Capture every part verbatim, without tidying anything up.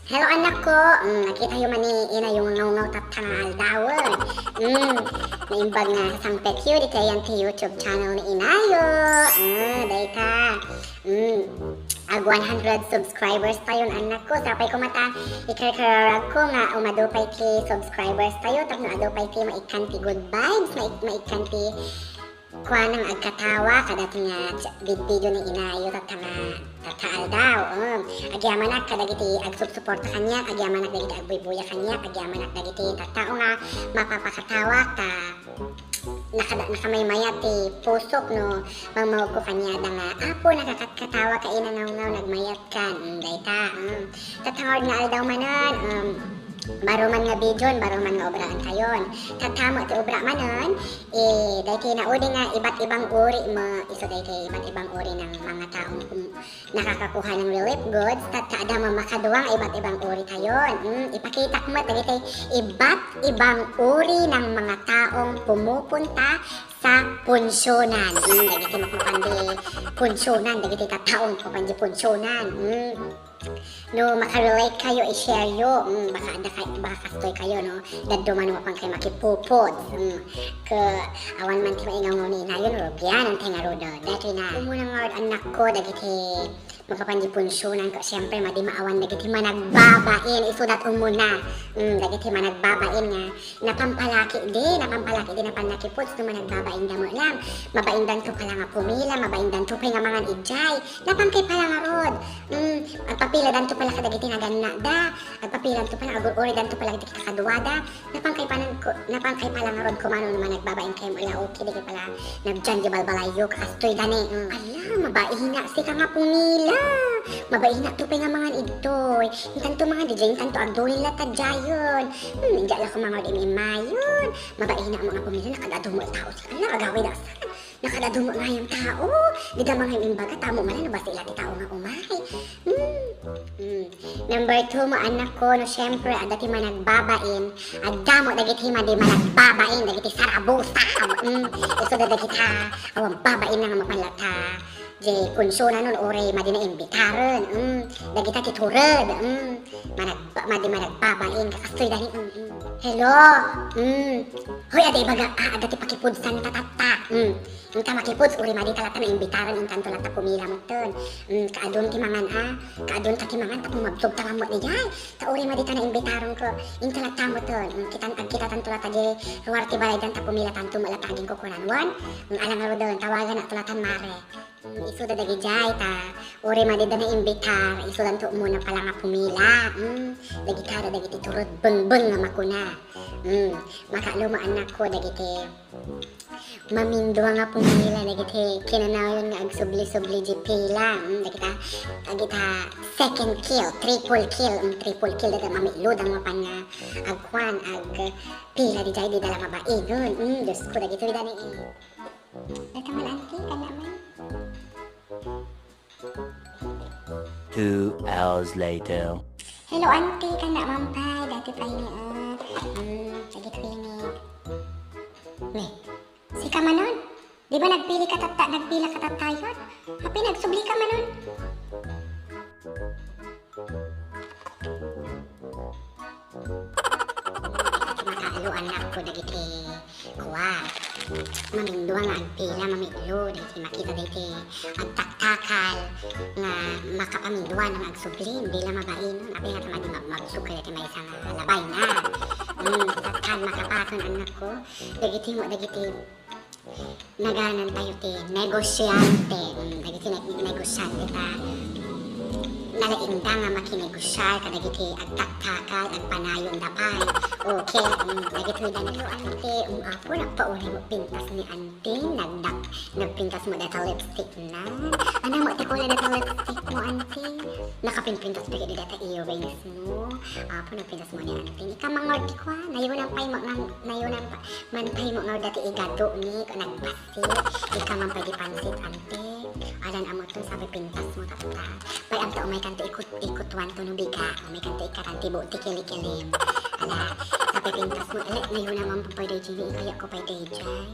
Hello, anak ko. Mm, nakita yo man ni inayo nga ngawngaw tatta nga aldawen. Mm, naimbag nga sangpet yo ditayan ti YouTube channel ni inayo. Mm, dayta. Mm, ag one hundred subscribers tayon, anak ko. Sapay ko mata, ikarkararag ko nga umadu pay ti subscribers tayo tapno adu pay ti maikkan ti good vibes, maik-, maikkan ti kuanang agkatawa kadati nga ch-, vid-, video ni inayo tatta nga, tatta aldaw. Um, agyamanak kadagiti agsupsuporta kaniak, agyamanak dagiti agbuybuya kaniak, agyamanak dagiti tattao nga mapapakatawa ta nakada-, nakamaymayat ti pusok no mangmawagko kaniada nga, "Apo, nakakatkatawa ka, inangawngaw, nagmayat kan." Mm, dayta. Mm. Tatta nga ord nga aldaw manen, um, baro man nga videon, baro man nga obraan tayon. Tatta met ti obra manen, eh, daytoy naudi nga iba't ibang uri mo, isu daytoy iba't ibang uri ng mga taong kum-, nakakakuha ng relief goods, tatta adda mo makadua nga iba't ibang uri tayon. Mm, ipakitak met dagitoy iba't ibang uri ng mga taong pumupunta sa punsyonan. Mm, dagiti makmapan di punsyonan, dagiti tattaong makmapan di punsyonan. Mm. No makarelate kayo, i-share yo. Mm, baka adda kay, baka kastoy kayo, no? Dadduma no mapan kay makipupod. Mm. Ke, awan man ti maingawngaw ni inayon, rugian, antay nga rudo. Dati na. Umuna nga, anak ko, dagiti mapapan di punsyonan ko, siyempre, madi maawan dagiti managbabain, isudat umuna. Mm, dagiti managbabain nga, napampalaki di, napampalaki di, napan nakiputs, no managbabain da mo lang. Mabaindanto pala nga pumila, mabaindanto pay nga mangan ijay. Napan kay pala nga rod. Mm, agpapiladanto pala kadagiti naganna da. Agpapilanto pala, agur-uridanto pala dagiti kakaduada. Napan kay panan ko, napan kay pala nga rod kumano no managbabain kay mo la, okay, di kay pala nagdian di balbalayyo, kakastoy da ni. Mm. Ala, mabaina, sika nga pumila. Mabaina to pay nga mangan idtoy. Intanto mangan di jay, intanto agdulin la ta jayon. Hmm, inja la ko mangan di imayon. Mabaina mo nga pumila, nakadadu mo tao. Ala, agawid asan? Nakadadu mo nga yung tao. Di da mga imbaga, tamo man, nabasi la ti tao nga umay. Hmm. Hmm. Number two mo, anak ko, no, syempre, adda ti managbabain. Adda mo dagiti madi managbabain, dagiti sarabusa. Mm, isu da dagita, awan babain na nga mapanlata. Di kunsunanon, uray madi na imbitaren. Mm, dagita ti tured. Mm, manag-, madi managbabain, kakastoy dani. Mm, mm. Hello? Mm. Hoy, adda ibaga, ah, adda ti pakipudsan ta tatta. Mm. Inta makipuds, uri madi ta latta naimbitaren, intanto latta pumila metten. Mm, kaadun ti mangan, ah. Kaadun ta ti mangan, tapno mabsog ta mammo ni jay. Ta uri madi ta naimbitaren ko, inta latta metten. Mm, kitan, agkitatanto latta di ruar ti balaydan ta pumila tanto met latta agingkukunan. Wen, mm, alangaruden, tawagan na to latan mare. Mm, isu da dagijay ta uri madi da naimbitar, isudanto umuna pala nga pumila. Mm, dagita da dagiti tured bengbeng nga makuna. Mm, makalumo, anak ko, dagiti mamindua nga pumila dagiti kinanayon nga agsubli-subli di pila. Mm, dagita, dagita second kill, triple kill, mm, triple kill, dagita mamitlodang mapan nga agkuan, agpila di jay, di da la mabainon. Mm, Diyos ko, dagitoy da ni, eh. Dagita man, auntie, kanya man. Two hours later. Hello, auntie, kanya man pay, dati pay ni, ah, mm, dagitoy ni. Ni, sika manon? Di ba nagpili ka tatta-, nagpila ka tattayon? Happy nagsubli ka manon? Makaalo, anak ko, dagiti kua. Mamindua nga agpila, mamitlo, dagiti makita dagiti agtaktakal nga makapamindua nga agsubli, di la mabain, no? Apay nga tamadi mab-, mabsog kadagiti maysa nga labay na. Mm, tattan makapaton, anak ko. Dagiti mo, dagiti naganan tayo ti negosyante. Mm, dagiti neg-, negosyante ta nalaingda nga makinegosyar kadagiti agtaktakal, agpanayon da pay. Okay, mm, dagitoy da ni. Hello, ante, um, apo, nagpaunay mo pintas ni ante, nagdak-, nagpintas mo data lipstick na. Ano mo, ti kulay data lipstick mo, ante? Nakapinpintas pa gid data earrings mo. Apo, nagpintas mo ni ante. Ika mangordi ko, ha? Nayunan pay mo, nang, nayunan pa, man pay mo nga dati igado ni, nagbasi. Ika man pay di pansit, ante. Alan amo to, sabi pintas mo, tatta. Pay amta, umay kanto ikut, ikutuan to no biga. Umay kanto ikatan ti buot ti kilikilim. Ala, sabi pintas mo, ele, nayunan man pay di jini, ikaya ko pay di jay.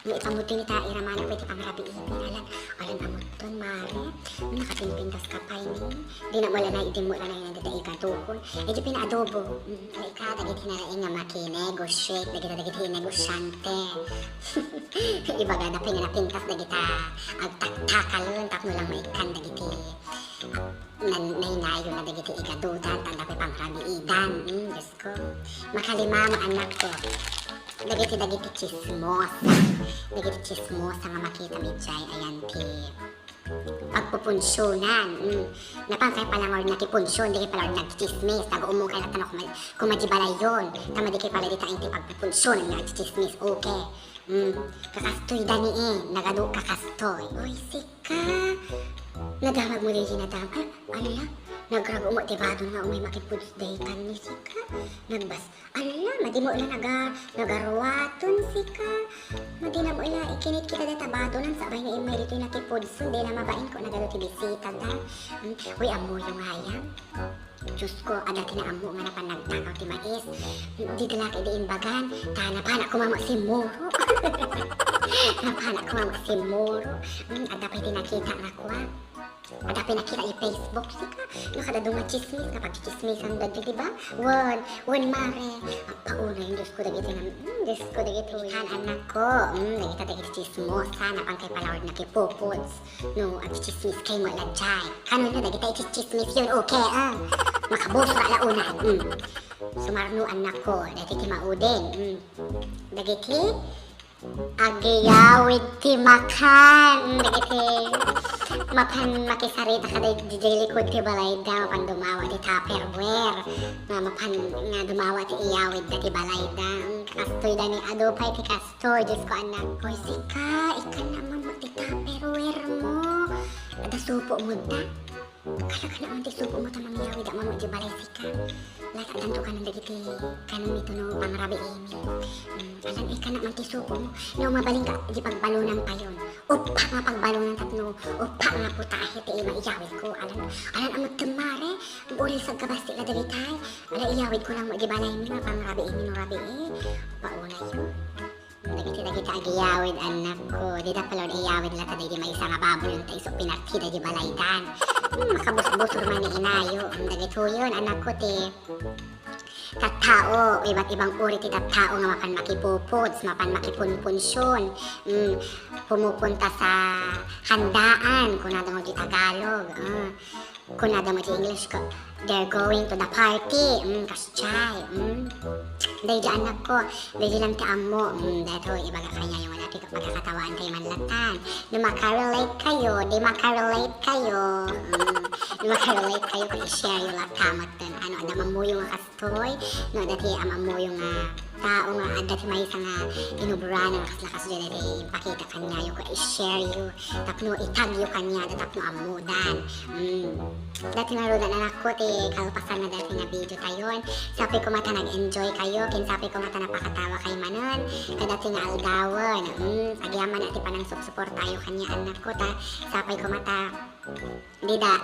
Ipamudto ni ta iramanak iti pangrabii. Alan, alan amudton, mare. Nakapinpintas ka pay ni. Di na wala na, di mo lang na dita igaduhon. Iti pinaadobo. Mm, ay ka, dagiti nalaing nga makinegotiate, dagita dagiti negosyante. Ibaga da pay nga napintas dagita agtaktakalen tapno lang maikkan dagiti nan-, nainayon na dagiti igadudan, tanda pay pangrabiidan. Mm, Diyos ko. Makalima, anak ko. Dagiti, dagiti chismosa. Dagiti chismosa nga makita mi jay, ayan ti pagpupunsionan. Mm. Napan kay pala nga nagkipunsion, di kay pala nagchismis. Nag-uumong kay latta no kuma-, kumadji balayon. Tama di kay pala dita ti pagpupunsion nga agchismis. Okay. Mm. Kakastoy da ni eh. Nagadu kakastoy. Oy, sika. Nadamag mo di nadamag. Ay, ano na? Nagragumo ti badon nga umay makipuds daytan ni sika. Nagbas Ala, madi mo ila naga-, nagaruaton sika. Madi na mo ila ikinit kita deta badonan, sabay nga immay ditoy nakipudson, di na mabain ko nagado ti bisita da. Hmm, uy, ammoyo nga yan. Diyos ko, adda ti naammo nga napan nagtakaw ti mais. Di laki di imbagan, ta napanak ko mamo simmuro. Napanak ko mamo simmuro. Hmm, adda pay ti nakita nga kua. Adda pay nakita i Facebook, sika, no, kada dunga chismis, nga pagchichismisan da, di ba? Wen, wen, mare. Apaunay, Diyos ko, dagiti nga, hmm, Diyos ko, dagiti. Kan anak ko, hmm, dagita dagiti chismosa, napan kay palawad nakipupuds. No, agchichismis kay mo la jay. Kano na, dagita ichichismis yun, okay, ah. Makabusra la unay, hmm. Sumarno, anak ko, dagiti maudin, hmm. Dagiti Agiyawid ti makan dagiti mapan makisarita kada diay likud ti balayda, mapan dumawa ti Tupperware, nga mapan nga dumawa ti iyawid da ti balayda. Kastoy da ni adu pay ti kastoy, Diyos ko, anak. Oy, sika, ikkan na man ti Tupperware mo. Ada supo mo da. Kala-kala man ti supo mo ta mangiyawid a mamo iti balay sika. Lata danto kanan dagiti kanan ito no pangrabiimi. Mm, alan ay kana man ti supo mo. No, mabalin ka, di pagbalunan payon. Uppa nga pagbalunan tapno, uppa nga putahe ti ima iyawid ko. Alan, alan amot temmare, uri sagkabasti la dagitay. Ala iyawid ko lang mo iti balay mi, nga pangrabiimi no rabii. Paunay yun. Dagiti, dagiti agiyawid, anakko. Dida palaw iyawid la ta daydi maysa nga baboyon ta isu pinartida di balaydan. Hmm, makabusbusor man ni inayo. Dagitoyen, anakko, ti tattao, iba't ibang uri ti tattao nga mapan makipupuds, mapan makipunpunsion. Hmm, pumupunta sa handaan, kunada nga ti Tagalog. Ah. Kunada mo ti English ko, "They're going to the party." Mm, kasjay. Mm. Daydi, anakko, daydi lang ti ammo. Mm, daytoy, ibaga kaniayo nga daytoy pagkakatawaantayo man latan. No makarelate kayo, di makarelate kayo. Mm. No makarelate kayo, kay i-share yo latta metten. Ano, adda mammuyo nga kas-, toy, no, adda ti ammoyo nga tao nga adda ti maysa nga inubrana nga kasla kasdiay, daydi ipakita kaniayo, ko i-share yo tapno itag yo kaniada tapno ammodan. Mm. Daytoy ngaruden, anakko, ti kalpasan na daytoy nga video tayon. Sapay koma ta nag-enjoy kayo, ken sapay koma ta napakatawa kay manen kadaytoy nga aldawen. Mm. Agyamanak ti panangsuportayo kaniak, anakko, ta sapay koma ta Dida,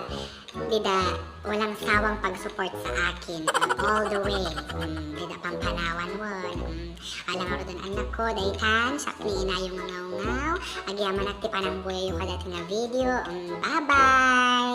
dida, walang sawang pag-support sa akin. All the way. Mm, dida, pampanawan wen. Mm, alang ngaruden, anakko, daytan, siak ni inayo nga ngawngaw. Agyamanak ti panangbuyayo kadaytoy nga video. Mm, bye-bye!